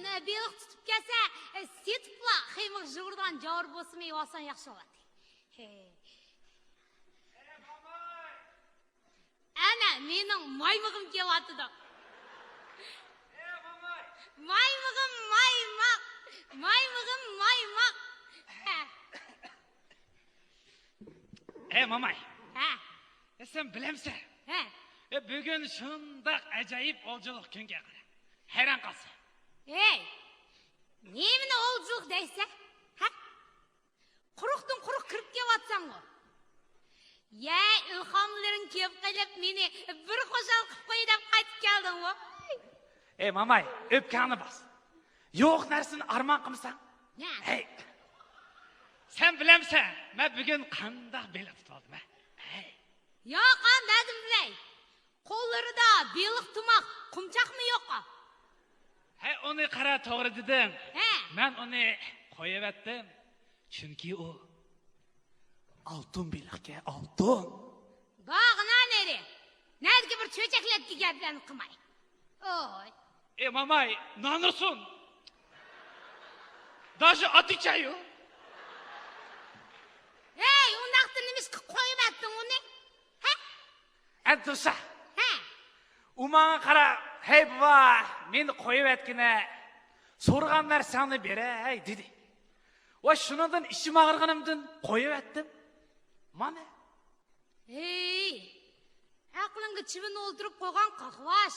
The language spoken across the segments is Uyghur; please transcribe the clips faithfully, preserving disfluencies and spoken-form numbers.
بېلىق تۇتۇپ كەلسە، سېتىپلا خېمىر جۇغۇرغان جاۋۇر بولسىمۇ يەۋالساڭ ياخشى بولاتتى. ئەنە، مېنىڭ مايمىقىم كېلىۋاتىدۇ. مايمىقىم مايماق، مايمىقىم مايماق. ھە. ئەي، ماماي. ھە. ئە، سەن بىلەمسەن؟ ھە. ئە، بۈگۈن شۇنداق ئاجايىپ ئولجىلىق كۈنگە قارا. ھەيران قالسا. ھەي، نېمىنى ئولجىلىق دەيسەن؟ ھە؟ قۇرۇقتىن قۇرۇق كىرىپ كېلىۋاتساڭغۇ. يە، ئىلھاملىرىڭ كېلىپ قېلىپ، مېنى بىر خۇشال قىلىپ قوي دەپ قايتىپ كەلدىڭغۇ. ئەي، ماماي، ئۆپكەڭنى باس. يوق نەرسىنى ئارمان قىلمىساڭ. نە؟ ھەي. سەن بىلەمسەن، مەن بۈگۈن قانداق بېلىق تۇتۇۋالدىم، ھە؟ ھەي. ياق، ھە، نەدىن بىلەي؟ قوللىرىدا بېلىق تۇماق، قومچاقمۇ يوق. ھەي، ئۇنى قارا، توغرا دېدىڭ. ھە. مەن ئۇنى قويۇۋەتتىم. چۈنكى ئۇ ئالتۇن بېلىقكەن، ئالتۇن. باغنا نېرى. نەدىكى بىر چۆچەكلەتكە گەپلەرنى قىلماي. ئوي. ئەي، ماماي، نانۇرسۇن. داژى ئاتىچايۇ. ھەي، ئۇنداقتا نېمىشقا قويۇۋەتتىڭ ئۇنى؟ ھە؟ ئەنە تۇرسا. ھە. ئۇ ماڭا قارا، ھەي بوۋا، مېنى قويۇۋەتكىنە. سورىغان نەرسەڭنى بېرەي، دېدى. ۋاي، شۇنىڭدىن ئىچىم ئاغرىغىنىمدىن قويۇۋەتتىم. مانا. ھەي، ئەقلىڭگە چىۋىن ئولتۇرۇپ قويغان قاقباش.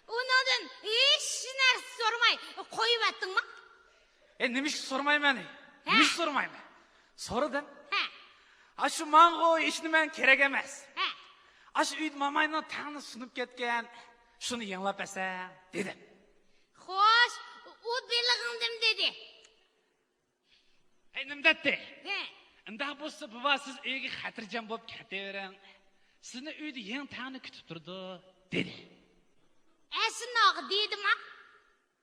ئۇنىڭدىن ھېچ نەرسە سورىماي قويۇۋەتتىڭما؟ ئەي، نېمىشقا سورىمايمەن؟ ھە؟ نېمىشقا سورىمايمەن؟ سورىدىم. ھە. ئاشۇ ماڭغۇ ھېچنېمەڭ كېرەك ئەمەس. ھە. ئاشۇ ئۆيدە ماماينىڭ تەڭنى سۇنۇپ كەتكەن، شۇنى يېڭىلاپ بەرسەڭ، دېدىم. خوش، ئۇ بېلىغىڭدىن دېدى. ھەي، نېمە دەتتى؟ ھە. ئۇنداق بولسا، بوۋا، سىز ئۆيگە خاتىرجەم بولۇپ كېتىۋېرىڭ. سىزنى ئۆيدە يېڭى تەڭنى كۈتۈپ تۇرىدۇ، دېدى. ئەشۇنداق دېدىما؟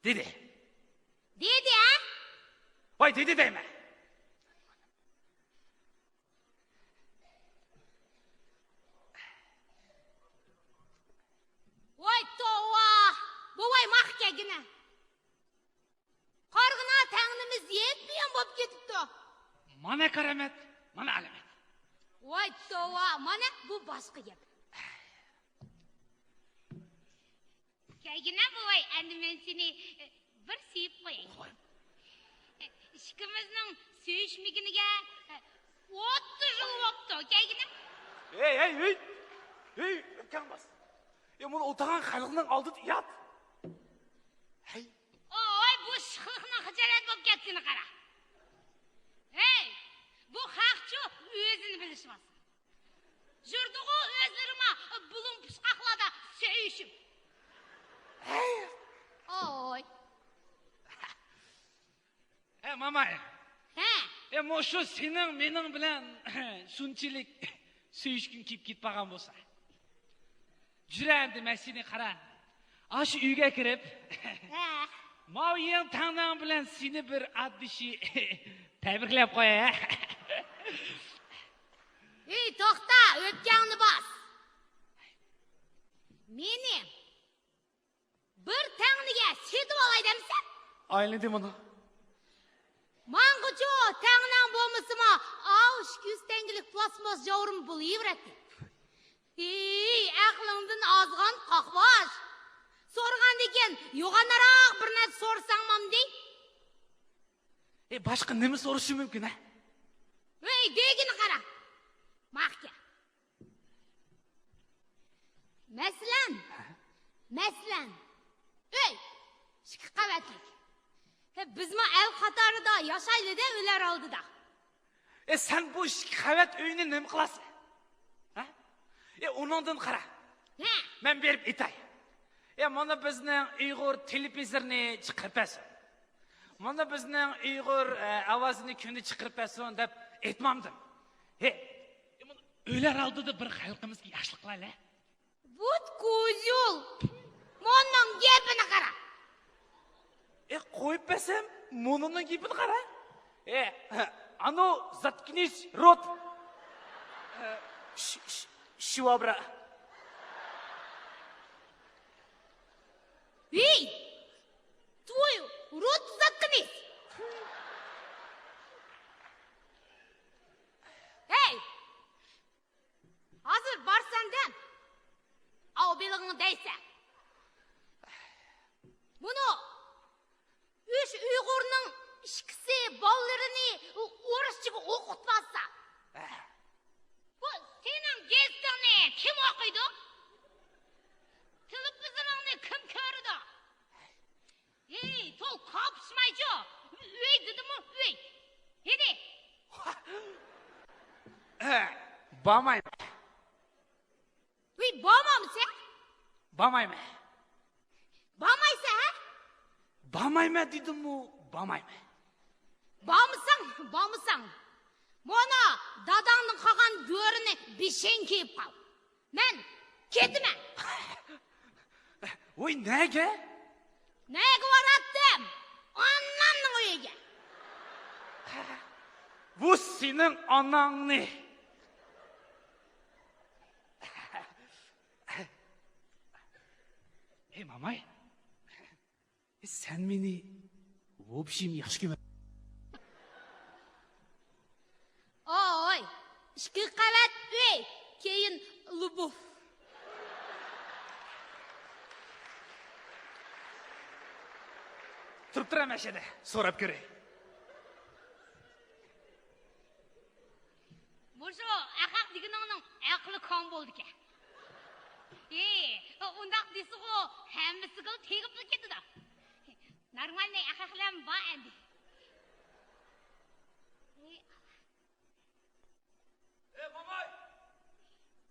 دېدى. دېدى، ھە؟ ۋاي، دېدى دەيمەن. ۋاي توۋا! بوۋاي، ماقا كەلگىنە. قارىغىنا، تەڭنىمىز يېپيېڭى بولۇپ كېتىپتۇ. مانا كارامەت، مانا ئالامەت. ۋاي توۋا، مانا بۇ باشقا گەپ. كەلگىنە بوۋاي، ئەمدى مەن سېنى، ئە، بىر سۆيۈپ قوياي. خوش. ئە، ئىككىمىزنىڭ سۆيۈشمىگىنىگە، ئە، ئوتتۇز يىل بوپتۇ. كەلگىنە. ھەي، ھەي، ھەي! ھەي، ئۆپكەڭ باس. ئە، مۇنى ئولتۇرغان خەلقنىڭ ئالدىدا يات. ھەي. ئوي، بۇ ئىشقىلىقنىڭ خىجالەت بولۇپ كەتكىنى قارا. ھەي، بۇ خەقچۇ ئۆزىنى بىلىشىۋالسۇن. يۈرىدىغۇ ئۆزلىرىمۇ بۇلۇڭ پۇچقاقلاردا سۆيۈشۈپ. ھەي. ئوي. ھە، ماماي. ھە. ئە، مۇشۇ سېنىڭ مېنىڭ بىلەن شۇنچىلىك سۆيۈشكۈم كېلىپ كېتىپ قالغان بولسا. جۈرە ئەمدى مەن سېنى قارا. ئاشۇ ئۆيگە كىرىپ، ھە. ماۋۇ يېڭى تەڭنەڭ بىلەن سېنى بىر ئاتدىشى تەبرىكلەپ قوياي، ھە؟ ئېي، توختا، ئۆپكەڭنى باس. مېنى بىر تەڭنىگە سېتىۋالاي دەمسەن؟ ئايلىدى مانا. ماڭغۇچۇ تەڭنەڭ بولمىسىمۇ، ئاۋۇ ئىككى يۈز تەڭگىلىك پلاستماس جاۋۇرۇم بولۇۋېرەتتى. ھېي، ئەقلىڭدىن ئازغان قاقباش! سورىغاندىكىن يوغانراق بىر نەرسە سورىساڭ بولمامدۇ؟ ئى، باشقا نېمە سورىشىم مۇمكىن، ھە؟ ھېي، دېگىنى قارا. ماقكە. مەسىلەن، ھە؟ مەسىلەن، ئۆي ئىككى قەۋەتلىك. ھە، بىزمۇ ئەل قاتارىدا ياشايلى-دە، ئۆيلەر ئالدىدا. ئە، سەن بۇ ئىككى قەۋەت ئۆينى نېمە قىلاسەن؟ ھە؟ ئە، ئۇنىڭدىن قارا. ھە. مەن بېرىپ ئېيتاي. ئە، مانا بىزنىڭ ئۇيغۇر تېلېۋىزورىنى چىقىرىپ بەرسۇن. مانا بىزنىڭ ئۇيغۇر، ئە، ئاۋازىنى كۈندە چىقىرىپ بەرسۇن دەپ ئېيتمامدىم. ھە. ئە، مانا ئۆيلەر ئالدىدا بىر خەلقىمىزگە ياشلىقلار ھە. بۇت كوزۇل! مۇنىڭ گېپىنى قارا! ئە، قويۇپ بەرسەم، مۇنىڭ گېپىنى قارا! ئە، ئانو زاتكنىش روت! ئە، ش-، ش-، شۋابرا! ھېي! دېسە. بۇنى ئۈچ ئۇيغۇرنىڭ ئىككىسى بالىلىرىنى ئورۇسچىغا ئوقۇتۇۋاتسا. بۇ سېنىڭ گېزىتىڭنى كىم ئوقۇيدۇ؟ تېلېۋىزورۇڭنى كىم كۆرىدۇ؟ ھېي، توۋ، قاپشىمايچۇ. ئۆي دېدىمۇ، ئۆي. ھېدى. بارمايمەن. ۋىي، بارمامسەن؟ بارمايمەن. بارمايسەن، ھە؟ بارمايمەن دېدىممۇ، بارمايمەن. بارمىساڭ، بارمىساڭ. مانا، داداڭنىڭ قالغان گۆرىنى بېشىڭ كىيىپ قال. مەن كېتىمەن. ۋوي، نەگە؟ نەگە باراتتىم؟ ئانامنىڭ ئۆيىگە. بۇ سېنىڭ ئاناڭنى. ھەي، ماماي، سەن مېنى ۋوبشېم ياخشى كۆرمە. ئوي، ئىككى قەۋەت ئۆي، كېيىن لوبوف. تۇرۇپ تۇر، مەشەدە سوراپ كۆرەي. مۇشۇ ئەخەق دېگىنىڭنىڭ ئەقلى كوڭ بولىدىكەن. ھې، ئۇنداق دېسىغۇ، ھەممىسىگىلا تېگىپلا كېتىدۇ. نورمالنى ئەخەقلەرمۇ بار ئەمدى. ھەي، ماماي!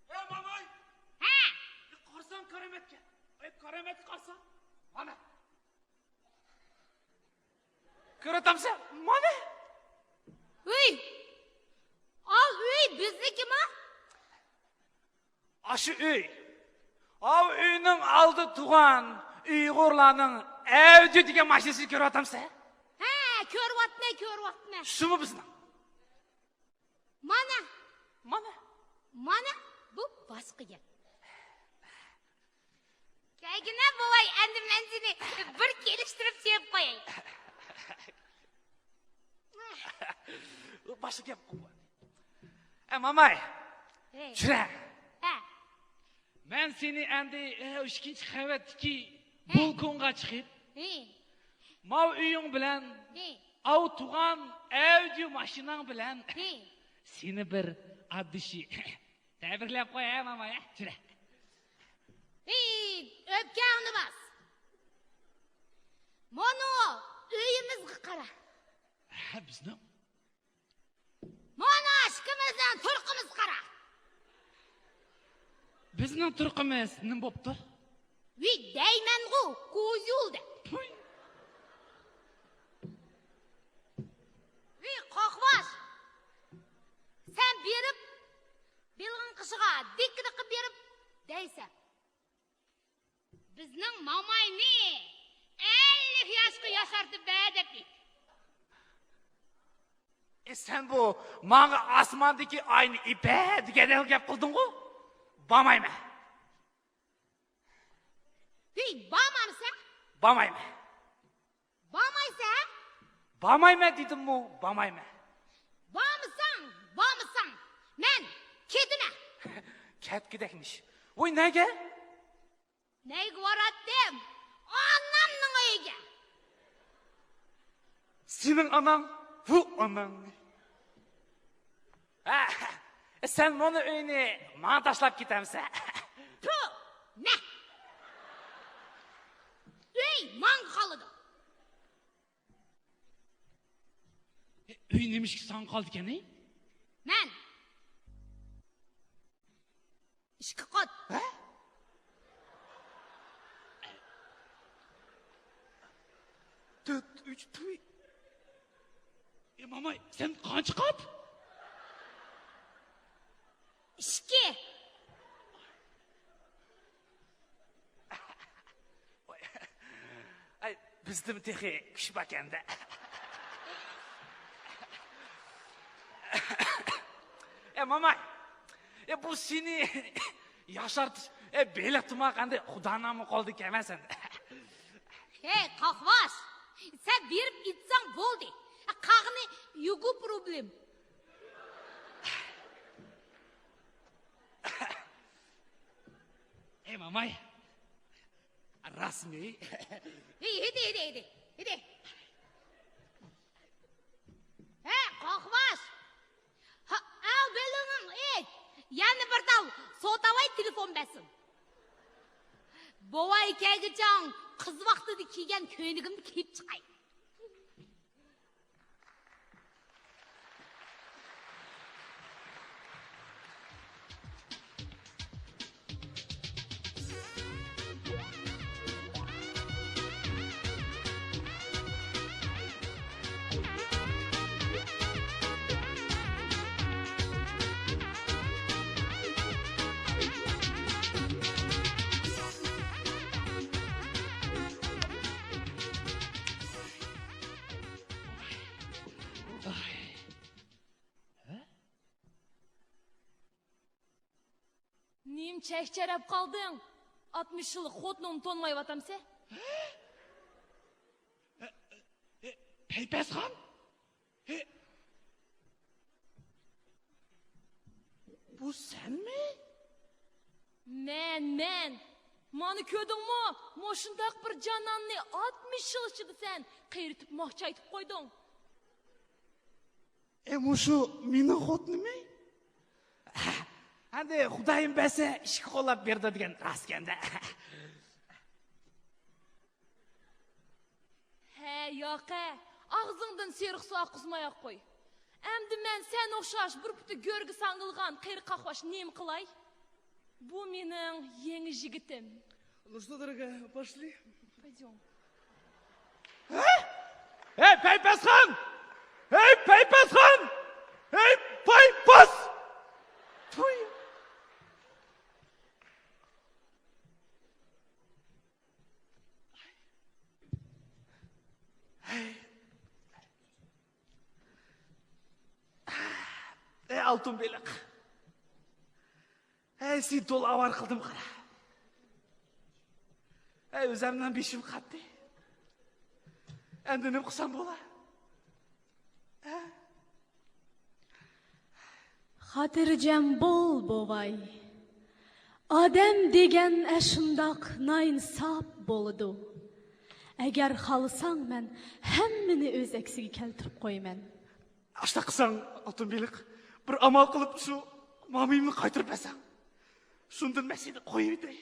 ھەي، ماماي! ھە! قارىسام كارامەتكە. ئەي، كارامەتكە قارىسام، مانا. كۆرۈۋاتامسەن؟ مانا. ئۆي. ئاۋۇ ئۆي بىزنىكىما؟ ئاشۇ ئۆي. ئاۋۇ ئۆينىڭ ئالدىدا تۇرغان ئۇيغۇرلارنىڭ ئەۋدى دېگەن ماشىنىسىنى كۆرۈۋاتامسەن؟ ھە، كۆرۈۋاتىمەن، كۆرۈۋاتىمەن. شۇمۇ بىزنىڭ؟ مانا. مانا. مانا، بۇ باشقا گەپ. كەلگىنە بوۋاي، ئەمدى مەن سېنى بىر كېلىشتۈرۈپ سېلىپ قوياي. باشقا گەپ قىلغان. ئە، ماماي. ھەي. چۈرە. ھە. مەن سېنى ئەمدى، ئە، ئىككىنچى قەۋەتتىكى ھەي. بالكونغا چىقىپ، ھەي. ماۋۇ ئۆيۈڭ بىلەن، ھەي. ئاۋۇ تۇرغان ئەۋدىيۇ ماشىناڭ بىلەن ھەي. سېنى بىر ئاددىشى تەبرىكلەپ قوي، ھە، ماماي، ھە، چۈرە. ھەي، ئۆپكەڭنى باس. مانا ئۆيىمىزگە قارا. ھە، بىزنىڭ؟ مانا ئىككىمىزنىڭ تۇرقىمىزغا قارا. بىزنىڭ تۇرقىمىز نېمە بوپتۇ؟ ۋى دەيمەنغۇ، كوزيۇل دەپ. پۇي. ۋى قاقباش. سەن بېرىپ، بېلىقنىڭ قېشىغا دىككىدە قىلىپ بېرىپ دەيسەن. بىزنىڭ ماماينى ئەللىك ياشقا ياشارتىپ بەر دەپ ئېيت. ئە، سەن بۇ ماڭا ئاسماندىكى ئاينى ئېپە دېگەندەك گەپ قىلدىڭغۇ؟ بارمايمەن. ھېي، بارمامسەن؟ بارمايمەن. بارمايسەن؟ بارمايمەن دېدىممۇ، بارمايمەن. بارمىساڭ، بارمىساڭ، مەن كېتىمەن. كەتكۈدەكمىش. ۋوي، نەگە؟ نەگە باراتتىم؟ ئانامنىڭ ئۆيىگە. سېنىڭ ئاناڭ، بۇ ئاناڭ. ھە، سەن مانا ئۆينى ماڭا تاشلاپ كېتەمسەن؟ پۇ، مە. ئۆي ماڭا قالىدۇ. ئۆي نېمىشقا ساڭا قالدىكەن، ھەي؟ مەن ئىككى قات. ھە؟ تۆت، ئۈچ، پۇي. ئى، ماماي، سەن قانچە قات؟ ئىككى. ئاي، بىزدىمۇ تېخى كۈچ باركەن-دە. ئە، ماماي، ئە، بۇ سېنى ياشارتىش، ئە، بېلىق تۇماق ئەمدى خۇدانىڭمۇ قولىدىن كەلمەس ئەمدى. ھەي، قاقباش، سەن بېرىپ ئېيتساڭ بولدى. قالغىنى يوگو پروبلېم. ئەي، ماماي، ئاسمى. ھەي، ھىدى، ھىدى، ھىدى، ھىدى. ھە، قاقباش. ھە، ئەۋ بېلىڭىڭ ئېيت. يەنە بىر تال سوتاۋاي تېلېفون بەرسۇن. بوۋاي كەلگۈچاڭ قىز ۋاقتىدا كىيگەن كۆينىكىمنى كىيىپ چىقاي. نېمە چەكچەرەپ قالدىڭ؟ ئاتمىش يىللىق خوتۇنۇڭنى تونۇمايۋاتامسەن؟ پەيپەسخان؟ ھې، بۇ سەنمۇ؟ مەن، مەن. مانا كۆردۈڭمۇ؟ مۇشۇنداق بىر جاناننى ئاتمىش يىل ئىچىدە سەن قېرىتىپ ماخچايتىپ قويدۇڭ. ئە، مۇشۇ مېنىڭ خوتۇنۇممۇ؟ ئەمدى خۇدايىم بەرسە ئىككى قوللاپ بېرىدۇ دېگەن راستكەندە. ھە، ياق ھە، ئاغزىڭدىن سېرىق سۇ ئاققۇزماياق قوي. ئەمدى مەن سەن ئوخشاش بىر پۇتى گۆرگە ساڭگىلىغان قېرى قاقباش نېمە قىلاي؟ بۇ مېنىڭ يېڭى يىگىتىم. Ну что, дорогая, пошли. Пойдём. ھە؟ ھەي، پەيپەسخان! ھەي، پەيپەسخان! ھەي، پەيپەس! توي! ھەي، ئالتۇن بېلىق. ھەي، سېنى تولا ئاۋارە قىلدىم، قارا. ھەي، ئۆزۈمنىڭ بېشىم قاتتى. ئەمدى نېمە قىلسام بولا؟ ھە؟ خاتىرجەم بول، بوۋاي. ئادەم دېگەن ئەشۇنداق نائىنساپ بولىدۇ. ئەگەر خالىساڭ، مەن ھەممىنى ئۆز ئەكسىگە كەلتۈرۈپ قويىمەن. ئاشۇنداق قىلساڭ، ئالتۇن بېلىق، بىر ئامال قىلىپ شۇ مامىيىمنى قايتۇرۇپ بەرسەڭ، شۇندىن مەن سېنى قويۇۋېتەي.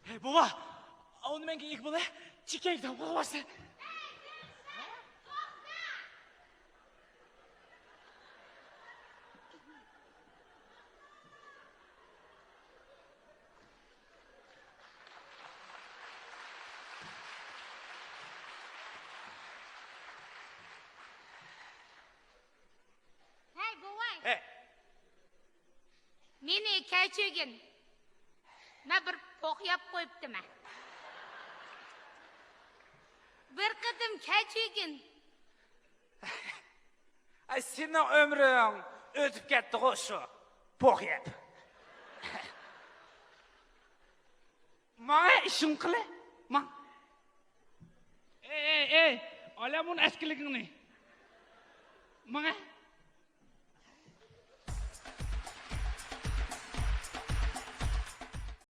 ھەي، بوۋا، ئاۋۇنى مەڭگە ئىگە بول، ھە؟ چېكەڭگە داۋغا بارسەن. ھەي، بوۋاي. ھەي. مېنى كەچۈرگىن. مەن بىر پوق يەپ قويۇپتىمەن. بىر قېتىم كەچۈرگىن. ئاي، سېنىڭ ئۆمرۈڭ ئۆتۈپ كەتتىغۇ شۇ پوق يەپ. ماڭە ئىشىڭ قىلە، ماڭ. ئەي، ئەي، ئەي، ئالامۇن ئەسكىلىكىڭنى. ماڭە.